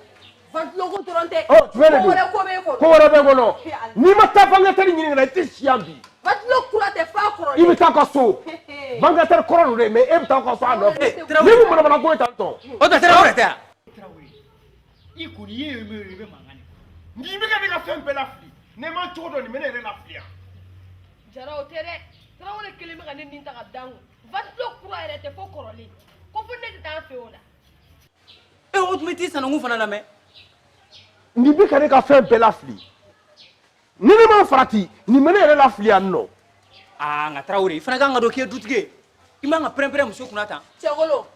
ventilo ko dɔrɔn tɛ. Ɔ, jumɛn de don? Ko wɛrɛ ko b'e kɔnɔ. Ko wɛrɛ bɛ n kɔnɔ. N'i ma taa ventilateur ɲini ka na, i tɛ si yan bi. Ventilo kura tɛ, f'a kɔrɔlen. I bɛ taa ka so. Ventilateur kɔrɔ don dɛ, mais e bɛ taa ka so a nɔfɛ. Ni mun manamana ko ye tan tɔ? O tɛ Tarawele tɛ yan. Tarawele, i kɔni ye min ye, i bɛ mankan de kɔ. N'i bɛ ka ne ka fɛn bɛɛ lafili, ne ma cogo dɔn, nin bɛ ne yɛrɛ lafili yan. Jara, o tɛ dɛ. Tarawele kelen bɛ ka ne nin ta ka da n kun. Ventilo kura yɛrɛ tɛ, fo kɔrɔlen. Ko fo ne tɛ taa an fɛ o la. E, o tuma i t'i sanankun fana lamɛn. Nin bɛ ka ne ka fɛn bɛɛ lafili. Ni ne ma farati, nin bɛ ne yɛrɛ lafili yan nɔ. Aa, nka Tarawele, i fana kan ka dɔn k'i ye dutigi ye. I man ka pɛrɛn-pɛrɛn muso kunna tan. Cɛkolo,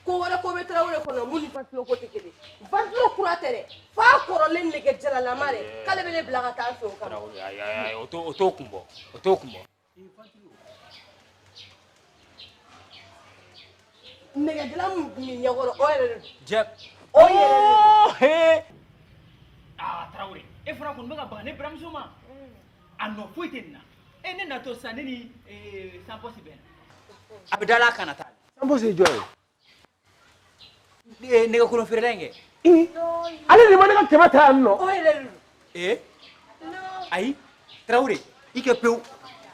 ko wɛrɛ ko bɛ Tarawele kɔnɔ mun ni ventilo ko tɛ kelen. Ventilo kura tɛ dɛ, f'a kɔrɔlen nɛgɛ jalalama dɛ, k'ale bɛ ne bila ka taa an fɛ o kama. Tarawele, ayi ayi, o t'o kun bɔ, o t'o kun bɔ. Nɛgɛdilan min tun bɛ ɲɛkɔrɔ, o yɛrɛ de don. Jɛ. O yɛrɛ de don. He. Aa, Tarawele, e fana kɔni bɛ ka baga ne buramuso ma. A nɔ foyi tɛ nin na. E, ne natɔ sisan, ne ni Sanpɔsi bɛnna. A bɛ da la a kana taa. Sanpɔsi ye jɔn ye? Nɛgɛkolon feerela in kɛ. Ee, ale de ma ne ka 100 ta yan nɔ. O yɛrɛ de don. Ee, ayi Tarawele, i kɛ pewu.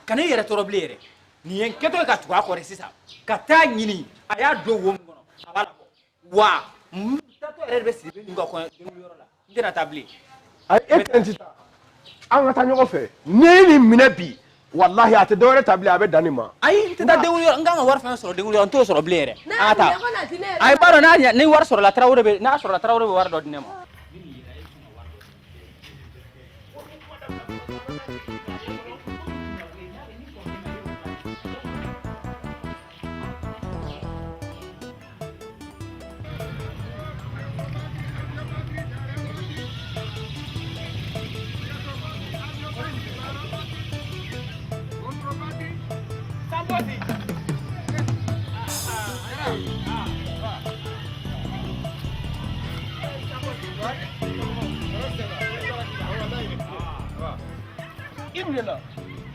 Kana i yɛrɛ tɔɔrɔ bilen yɛrɛ. Nin ye n kɛtɔ ye ka tugu a kɔ dɛ sisan. Ka taa ɲini, a y'a don wo min kɔnɔ, a b'a labɔ. Wa n taatɔ yɛrɛ de bɛ Sidibe ninnu ka kɔɲɔ yɔrɔ la. N tɛna taa bilen. Ayi, e tɛ n ti taa. An ka taa ɲɔgɔn fɛ. N'i ye nin minɛ bi, walahi, a tɛ dɔwɛrɛ ta bilen, a bɛ dan nin ma. Ayi, n tɛ taa denkundi yɔrɔ, n kan ka wari fɛn sɔrɔ denkundi yɔrɔ, n t'o sɔrɔ bilen yɛrɛ. N'a An ka taa. minɛ ko na di ne yɛrɛ Ayi, ma. b'a dɔn n'a ɲɛ, ni wari sɔrɔla, Tarawele bɛ, n'a sɔrɔla, Tarawele bɛ wari dɔ di ne ma. I minɛna.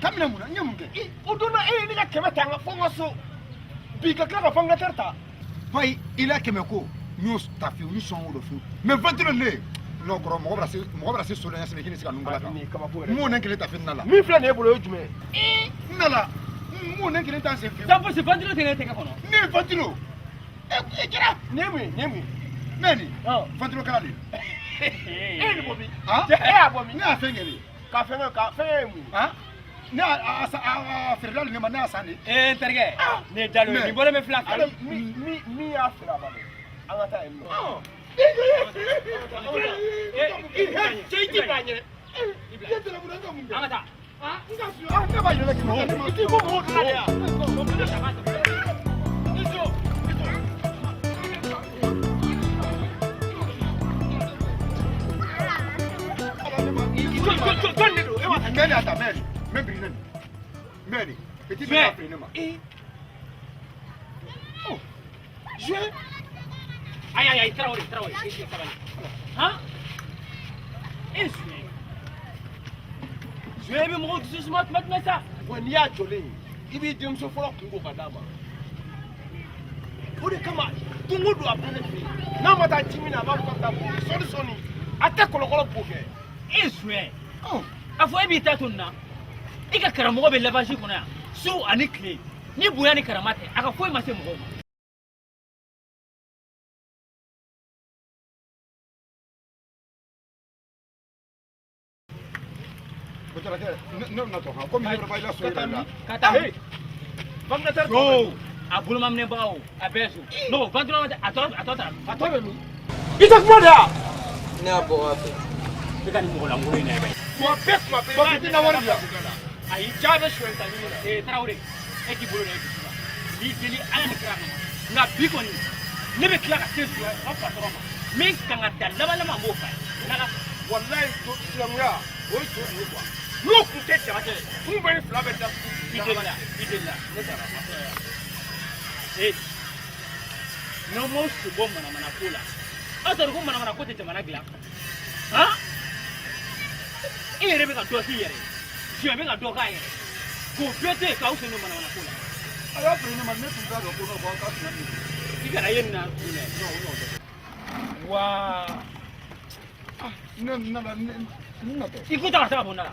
Ka minɛ mun na? N ye mun kɛ? O don na, e ye ne ka 100 ta n ka fɔ n ka so. Bi ka tila ka ventilateur ta. Fayi, i la 100 ko, n y'o ta fiyewu, n sɔn o de fiyewu. Mais ventilo ne, N'o kɔrɔ mɔgɔ bɛna se so la ɲɛsini k'i ni se ka nun kala kan. Nin ye kabako yɛrɛ. N m'o nɛn kelen ta fɛn na la. Min filɛ nin ye bolo o ye jumɛn ye? N nana n m'o nɛn kelen ta n sen fiyewu. Sanfosi ventilo tɛ ne tɛgɛ kɔnɔ. Ne ye ventilo. E jara. Nin ye mun ye? Nin ye mun ye? Ne ye nin. Ventilo kala de. E ye nin bɔ min? Han? E y'a bɔ min? Ne y'a fɛn kɛ de. Ka fɛn kɛ ka fɛn ye mun ye? Han? Ne y'a a feerela de ne ma, ne y'a san de. Ee n terikɛ, nin ye dalo ye, nin bɔlen bɛ fila fɛ. Ale min y'a feere a ma dɛ. An ka taa yen nɔ. Cɛ i t'i bila ɲɛ. An ka taa. Ne b'a yɛlɛ k'i ma. I t'i ko mɔgɔw donna de yan. Jɔn de don? E b'a ta. Mɛ de y'a ta, mɛ de. Mɛ biri ne nin. Mɛ de. Petit bɛ y'a feere ne ma. Oh. Jouer. Ayi ayi ayi Tarawele Tarawele e sabali. Han? E Zuye. Zuye bɛ mɔgɔw dusu suma tuma jumɛn sa? Wa n'i y'a jɔlen ye, i b'i denmuso fɔlɔ kun ko ka d'a ma. O de kama don o don a bɛ ne fɛ yen. N'a ma taa ji min na a b'a fɔ k'a bɛ taa bo kɛ. Sɔɔni sɔɔni a tɛ kɔlɔkɔlɔ bo kɛ. E Zuye. A fɔ e b'i ta to nin na. I ka karamɔgɔ bɛ lavage kɔnɔ yan su ani tile. Ni bonya ni karama tɛ a ka foyi ma se mɔgɔw ma. Ne bɛna tɔ kan komi ne fana b'a la so yɛrɛ la. Ka taa. Ventilateur So a bolomaminɛbagaw a bɛɛ so. Non ventilateur a tɔ ta. A tɔ bɛ min? I tɛ kuma de wa? Ne y'a bɔ ka fɛ. E ka nin mɔgɔ lankolon in na i b'a ye. Tuma bɛɛ tuma bɛɛ. Ba i na wari di yan. Ayi Ja bɛ suɲɛ ta ɲini na. ee Tarawele e k'i bolo da i dusu la. N b'i deli Ala ni kira kama. Nka bi kɔni ne bɛ tila ka se Zuye aw patɔrɔn ma. Min kan ka da laban laban n b'o f'a ye. N'Ala sɔnna. Walayi silamɛya o ye jo de ye quoi. N'o kun tɛ jara kɛ, kun bɛ ni fila bɛ datugu. I deli la i deli la. Ne taara. Ee n'aw m'aw sen bɔ manamana ko la aw t'a dɔn ko manamana ko tɛ jamana dilan han e yɛrɛ bɛ ka dɔ k'i yɛrɛ ye Zuye bɛ ka dɔ k'a yɛrɛ ye k'o bɛɛ to yen k'aw sen don manamana ko la. A y'a feere ne ma, ne tun t'a dɔn ko n'o b'aw ka suɲɛ nin. I kana ye nin na tuguni dɛ. Waa Ne nana ne natɔ. I ko ta ka taa ka bɔ n da la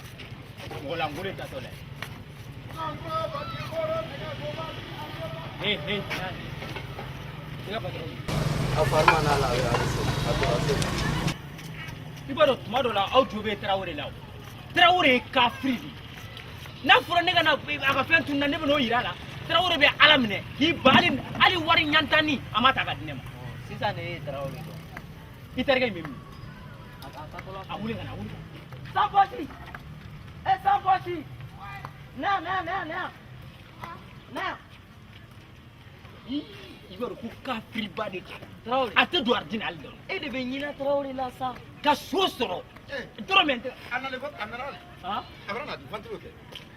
mɔgɔ lankolon tatɔ la. Ee ee i ka patɔrɔn. A fari ma n'a la a bɛ so a tora so. I b'a dɔn tuma dɔ la aw jo bɛ Tarawele la o. Tarawele ye kafiri de ye. N'a fɔra ne ka na a ka fɛn tununa ne bɛ n'o yira a la. Tarawele bɛ Ala minɛ k'i ban hali wari ɲantani a ma ta ka di ne ma. Sisan de e ye Tarawele dɔn. I terikɛ in bɛ min? A taatɔla. A wuli ka na a wuli ka na. Sanfosi! E Sanfosi! Na na na na! Na! I b'a dɔn ko kafiriba de don. Tarawele. A tɛ don arijinɛ hali dɔɔni. E de bɛ ɲinɛ Tarawele la sa. Ka so sɔrɔ. Dɔrɔmɛ tɛ. A nana a nana. Han? A bɛna na di ventilo kɛ.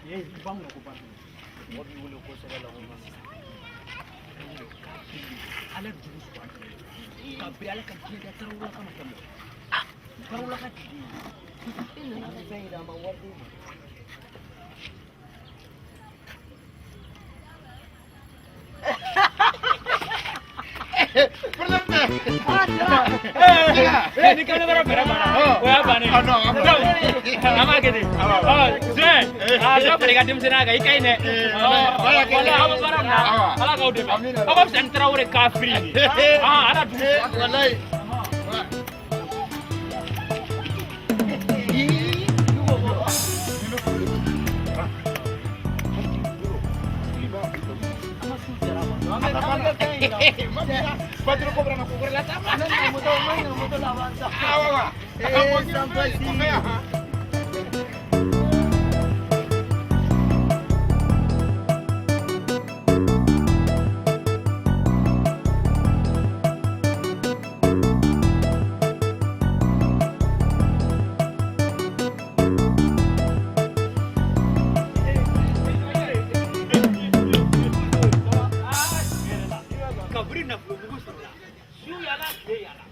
Ee i b'a minɛ ko ventilo. Mɔgɔ b'i wele ko sɛbɛ la ko ma sisan. Ala jugu sɔrɔ. Kabiri Ala ka diɲɛ da Tarawele kama kɛ mɔgɔ. Tarawele ka tigi. E nana ka fɛn yira a ma wari d'e ma. Ee ni kɛnɛbara bɛrɛ banna o y'a bannen ye. Donc an b'a kɛ ten. Zuye aa dɔ fara i ka denmisɛnninya kan i ka ɲi dɛ. Walahi aw bɛ baara min na Ala k'aw dɛmɛ. Aw ka fisa ni Tarawele kafiri ye. Aa Ala dugu. Walayi. Batiro ko bɛna ko wɛrɛ la sa. Awɔ wa. Ee Sanfosi. Kabiri nafolomugu sɔrɔla su yala tile yala.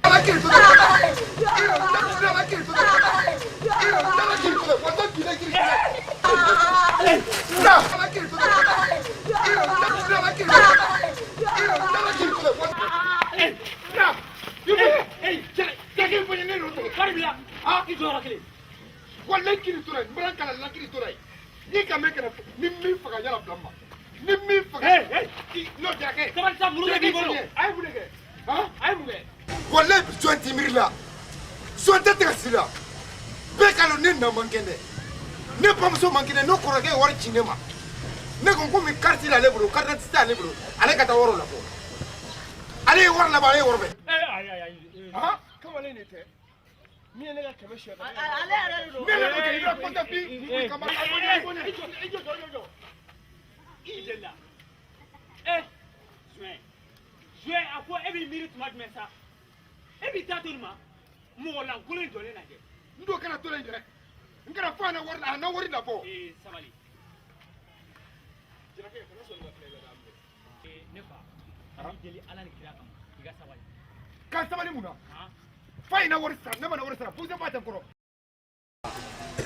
jɔ yɔrɔ kelen. Walayi kiri tora yen, n bɔra kalan la kiri tora yen. N'i ka mɛn kana ni min faga yala bila n ma. Ni min faga. Hey, hey. N'o Jarakɛ. Sabali sa, muru de b'i bolo. A ye mun de kɛ? Han? A ye mun kɛ? Walayi jɔn t'i miiri la. Jɔn tɛ tigɛ si la. Bɛɛ k'a lɔn ne na man kɛnɛ. Ne bamuso man kɛnɛ, ne kɔrɔkɛ ye wari ci ne ma. Ne ko komi carte l'ale bolo, carte d'identité t'ale bolo, ale ka taa wari labɔ. Ale ye wari labɔ, ale ye wari bɛɛ. Ayi ayi ayi. Han? Kamalen de tɛ. Min ye ne ka 100 suɲɛ ka Ale yɛrɛ de don. Ne yɛrɛ ko kɛ i bɛ kɔntɛ bi. I jɔ i jɔ i jɔ. I jeli la. Zuwɛn. Zuwɛn a ko e b'i miiri tuma jumɛn sa? E b'i ta to nin ma? Mɔgɔ lankolon jɔlen lajɛ. N don kana to yen dɛ. N kana fɔ a na wari la, a na wari labɔ. Sabali. Jarakɛ kana sɔn nin ka filɛ i la dɛ. Ne fa, n b'i deli Ala ni kira kama, i ka sabali. Ka sabali mun na? Fa in na wari sara, ne ma na wari sara, busan ba tɛ n kɔrɔ.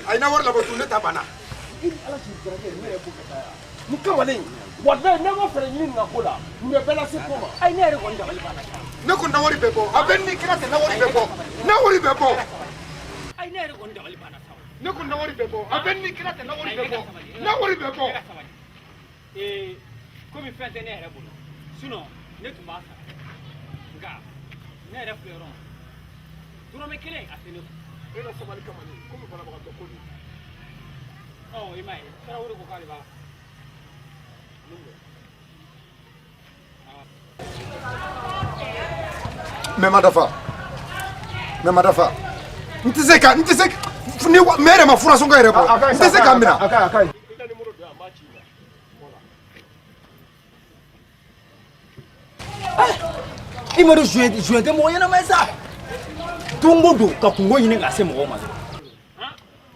A ye na wari labɔ tun, ne ta banna. I ni Ala cɛ Jarakɛ, ne yɛrɛ ko ka taa yan. Nin kamalen, walayi n'a ma fɛɛrɛ ɲini nin ka ko la, nin bɛ bɛɛ lase ko ma. Ayi ne yɛrɛ kɔni dabali banna sa. Ne ko na wari bɛɛ bɔ, a bɛ ni kira tɛ na wari bɛɛ bɔ. Na wari bɛɛ bɔ. Ayi ne yɛrɛ kɔni dabali banna sa. Ne ko na wari bɛɛ bɔ, a bɛ ni kira tɛ na wari bɛɛ bɔ. Na wari bɛɛ bɔ. Komi fɛn tɛ ne yɛrɛ bolo, sinon ne tun b'a sara. Nka ne yɛrɛ filɛ yɔrɔ min, dɔrɔmɛ kelen a tɛ ne kun. E ka sabali kamalen, komi banabagatɔ ko don. Ɔ i m'a ye, Tarawele ko k'ale b'a. Mais ma dafa, mais ma dafa. N tɛ se ka, n tɛ se ni mɛ yɛrɛ ma furasɔngɔ yɛrɛ bɔ, n tɛ se k'a minɛ. A ka ɲi, a ka ɲi. I ka numéro don yan, n b'a ci i ma. Voilà. I ma dɔn Zuwɛn tɛ mɔgɔ ɲɛnama ye sa. Don o don ka kungo ɲini ka se mɔgɔw ma dɔrɔn.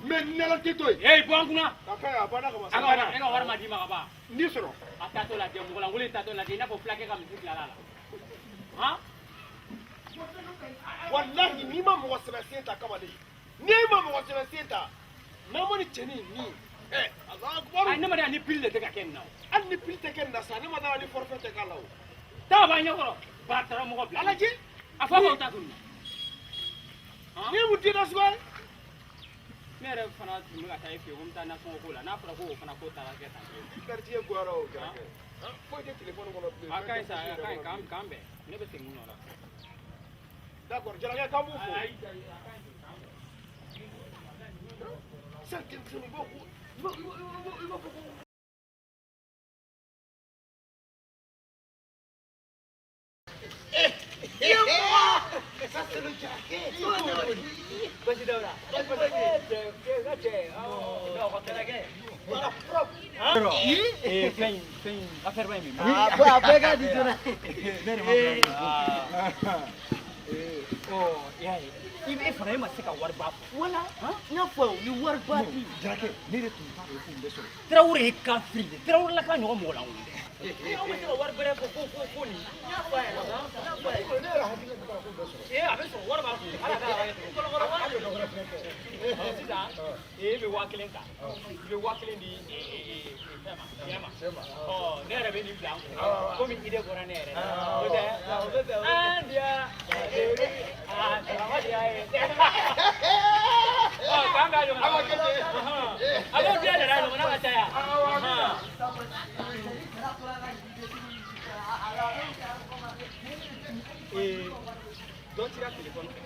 Mais ni Ala tɛ to yen. Ee bɔ an kunna. A ka ɲi, a banna ka ban. E ka wari ma d'i ma ka ban. N t'i sɔrɔ. A taatɔ lajɛ, mɔgɔ lankolon taatɔ lajɛ i n'a fɔ fulakɛ ka misi tilala a la. Han? Walahi n'i ma mɔgɔ sɛbɛ sen ta kamalen, n'i ma mɔgɔ sɛbɛ sen ta, n'an ma nin cɛnin nin, Alahu akibaru. Ayi ne ma dɛ ni pili de tɛ ka kɛ nin na o. Hali ni pili tɛ kɛ nin na sa, ne ma d'a la ni forfait tɛ k'a la o. Taa b'an ɲɛkɔrɔ, ba taara mɔgɔ bila. A lajɛ. A fɔ k'aw ta tun na. Ni ye mun den nasuguya ye? Ne yɛrɛ fana tun bɛ ka taa e fɛ yen ko n bɛ taa nasɔngɔ ko la, n'a fɔra ko o fana ko taara kɛ tan. Garijɛgɛ goyara o Jarakɛ. Foyi tɛ telefɔni kɔnɔ bilen. A ka ɲi sa, a ka ɲi, k'an bɛn. Ne bɛ segin n nɔ la. D'accord, Jarakɛ k'an b'u fo. Sisan denmisɛnninw i b'a fɔ i b'a fɔ ko. Ça c'est le Jarakɛ. Basi Dawuda. Fɛn fɛn affaire ba in bɛ min? A bɛɛ ka di joona. Ne yɛrɛ ma bila. Ɔ i y'a ye, e fana e ma se ka wariba fɔ. Wala, n y'a fɔ ni wariba di. Jarakɛ, ne yɛrɛ tun t'a dɔn ko nin bɛ sɔrɔ. Tarawele ye kafiri de, Tarawele la ka ɲɔgɔn mɔgɔ lankolon dɛ. Aw bɛ se ka wari bɛrɛ fɔ ko nin. N y'a fɔ a ɲɛna, n y'a fɔ a ɲɛna. Ne yɛrɛ hakili tun t'a la ko nin bɛ sɔrɔ. A bɛ sɔrɔ wari b'a kun. Ala k'a kɛ. Hali dɔ wɛrɛ fɛnɛ tɛ. Sisan e bɛ 1000 ta, i bɛ 1000 di fɛn ma, cɛ ma. Ɔ ne yɛrɛ bɛ nin bila n kun. Komi idée bɔra ne yɛrɛ la. O tɛ? An diya. Aa salama diya ye. Ɔ k'an bɛn a ɲɔgɔn na. A b'o diya de la ɲɔgɔn na ka caya. Dɔ cira telefɔni fɛ.